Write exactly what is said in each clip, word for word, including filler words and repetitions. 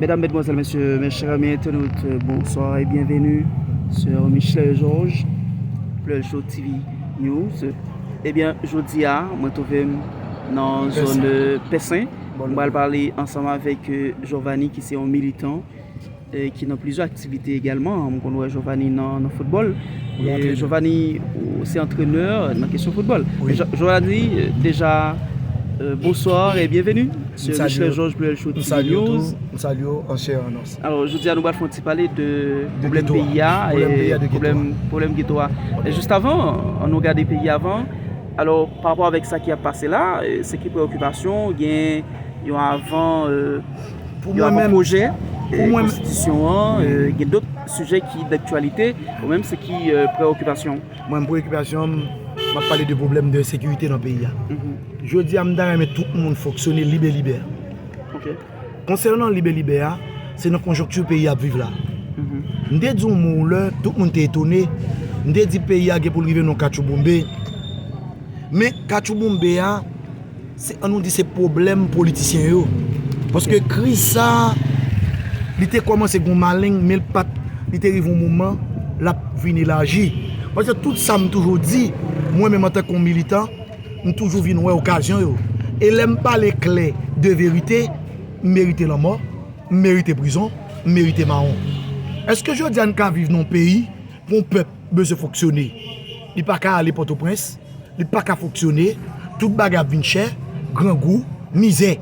Medam, medmwazèl, mesye, mes chers amis internautes, bonsoir et bienvenue sur Michel Georges, Pluriel Show T V News. Ebyen, jodi a, mwen twouve m nan zòn, euh, Pèsen. Mwen pral pale ansanm avèk, euh, Jovani, ki se yon militan, euh, ki nan plizyè aktivite egalman. M konn wè Jovani nan, nan foutbòl. Jovani, ou se antrenè nan kesyon foutbòl. Jovani, euh, deja, euh, bonsoir et bienvenue sur Michel Georges Pluriel Show T V News. M salye w, an chè, an os. Alò, jodi a, nou pral fè yon ti pale de pwoblèm peyi a, pwoblèm, pwoblèm geto a. E jis avan, ann nou gade peyi avan. Alò, pa rapò avèk sa ki ap pase la, e, se ki preyokipasyon, gen yon avan, e, yon avan pwojè, e, konstitisyon an, e, gen dòt sijè ki daktyalite, ou menm se ki, e, preyokipasyon? Mwen, preyokipasyon m, m ap pale de pwoblèm de ensekirite nan peyi a. Jodi a, m ta renmen tout moun fonksyone libelibè. Konsènan libelibè a, se nan konjonkti peyi a ap viv la. M te di yon mo yon lè, tout moun te etone. M te di peyi a gen pou l rive nan katchouboumbe. Men katchouboumbe a, se, ann nou di se pwoblèm politisyen yo. Paske kriz sa a, li te kòmanse gon maleng, men l pa t, li te rive yon moman, l ap vin elaji. Paske tout sa m toujou di, mwen menm antanke yon militan, m toujou vin wè okazyon yo. E lè m pale klè de verite, m merite lanmò, m merite prizon, m merite mawon. Èske jodi a n ka viv nan yon peyi pou yon pèp bezwen fonksyone? Li pa ka ale Pòtoprens, li pa ka fonksyone, tout bagay ap vin chè, grangou, mizè.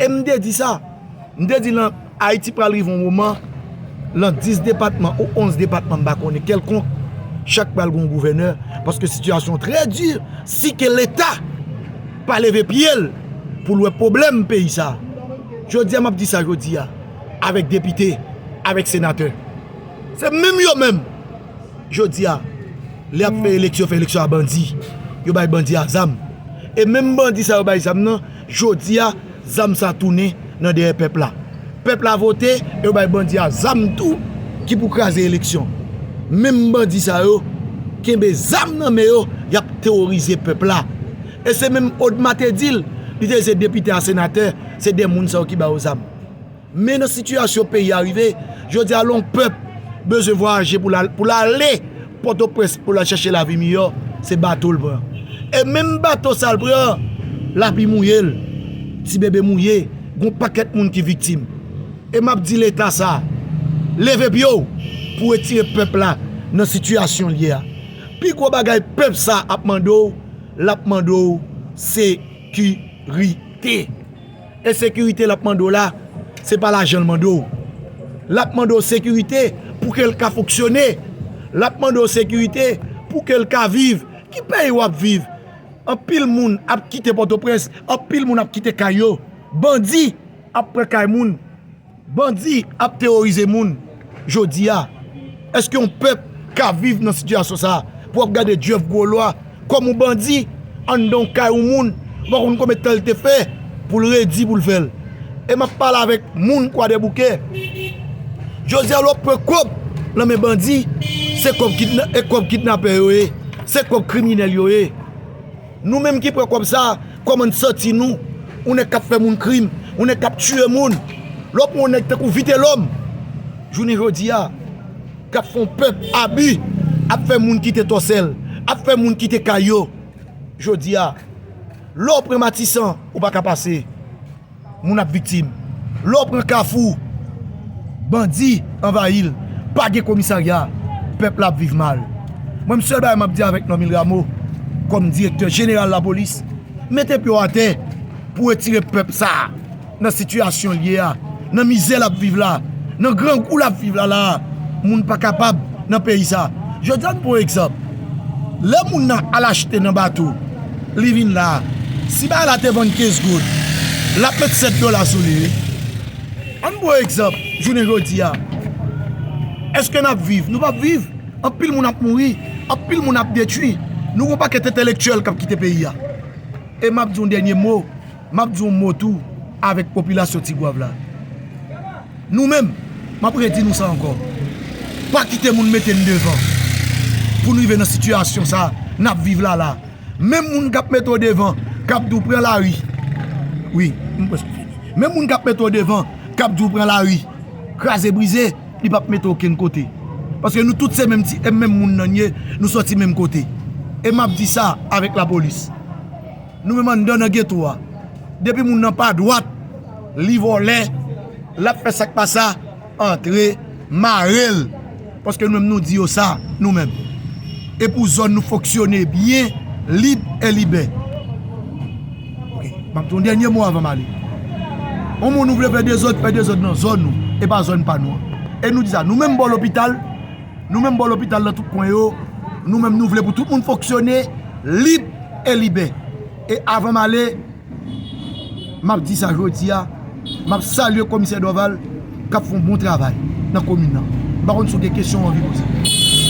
E m te di sa, m te di lan Ayiti pral rive yon moman, lan dis depatman ou onz depatman, m pa konnen, kèlkonk, chak pral gen yon gouvènè, paske sitiyasyon trè di, si ke Leta pa leve pye l pou l wè pwoblèm peyi sa. Jodi a, m ap di sa jodi a, avèk depite, avèk senatè. Se menm yo menm. Jodi a, lè y ap fè eleksyon, fè eleksyon a bandi. Yo bay bandi a zam. E menm bandi sa yo bay zam nan, jodi a, zam sa tounen nan dèyè pèp la. Pèp la vote, e yo bay bandi a zam tou ki pou kraze eleksyon. Menm bandi sa yo kenbe zam nan men yo, y ap teworize pèp la. E se menm Odma te di l, li te di se depite a senatè, se de moun sa yo ki ba yo zam. Men nan sitiyasyon peyi a rive, jodi a lè yon pèp bezwen vwayaje pou l al, pou l ale Pòtoprens pou l al chèche lavi miyò, se bato l pran. E menm bato sa l pran, lapli mouye l, ti bebe mouye, gon pakèt moun ki viktim. E m ap di Leta sa, leve pye w pou retire pèp la nan sitiyasyon l ye a. Pi gwo bagay pèp sa ap mande w, l ap mande w sekirite. E sekirite l ap mande w la, se pa lajan l mande w. L ap mande w sekirite pou ke l ka fonksyone. L ap mande w sekirite pou ke l ka viv. Ki peyi w ap viv? Anpil moun ap kite Pòtoprens, anpil moun ap kite kay yo. Bandi ap pran kay moun. Bandi ap teworize moun jodi a. Èske yon pèp ka viv nan sitiyasyon sa a? Pou w ap gade Jeff Gwo Lwa kòm yon bandi anndan yon kay yon moun, ou pa konn konbyen tan l te fè pou l redi pou l fè l. E m ap pale avèk moun Kwadèboukè. Jodi a, lè w pran kòb nan men bandi, se kòb kidna-, e kòb kidnapè yo ye, se kòb kriminèl yo ye. Nou menm ki pran kòb sa, kòman n santi nou? Yon nèg k ap fè moun krim, yon nèg k ap tiye moun. Lè w pran yon nèg tankou Vitelhomme, jounen jodi a, k ap fè yon pèp abi, ap fè moun kite tòsèl, ap fè moun kite kay yo. Jodi a, lè w pran Matisan, ou pa ka pase. Moun ap viktim. Lè w pran Kafou, bandi anvayi l, pa gen komisarya, pèp la ap viv mal. Mwen, m sèl bagay m ap di avèk Normil Rameau, kòm direktè jeneral lapolis, mete pye w atè pou retire pèp sa a nan sitiyasyon l ye a, nan mizè l ap viv la, nan grangou l ap viv la la a. Moun pa kapab nan peyi sa. Jodi a, n pran egzanp. Lè moun nan al achte nan bato, li vin la. Si bagay la te vann kenz goud, l ap met sèt dola sou li, wi. Ann pran egzanp, jounen jodi a. Èske n ap viv? Nou p ap viv. Anpil moun ap mouri. Anpil moun ap detwi. Nou gon pakèt entèlektyèl k ap kite peyi a. E m ap di yon dènye mo. M ap di yon mo tou avèk popilasyon Tigwav la. Nou menm, m ap redi nou sa ankò. Pa kite moun mete n devan pou n rive nan sitiyasyon sa a n ap viv la la. Menm moun k ap mete w devan, k ap di w pran lari. Wi, m prèske fini. Menm moun k ap mete w devan, k ap di w pran lari. kraze brize, li p ap mete okenn kote. Paske nou tout se menm ti, e menm moun nan n ye, nou sòti menm kote. E m ap di sa avèk lapolis. Nou menm anndan nan geto a. Depi moun nan pa dwat, li vòlè, l ap fè sa k pa sa, antre, mare l. Paske nou menm nou di yo sa, nou menm. E pou zòn nou fonksyone byen, lib e libè. Ok, m ap di yon dènye mo avan m ale. Yon moun nou vle fè dezòd, fè dezòd nan zòn nou, e pa zòn pa nou an. E nou di sa, nou menm bò lopital, nou menm bò lopital nan tout kwen yo, nou menm nou vle pou tout moun fonksyone lib e libè. E avan m ale, m ap di sa jodi a, m ap salye komisè Dorval k ap fè yon bon travay nan komin nan. M pa konn si w gen kesyon w anvi poze.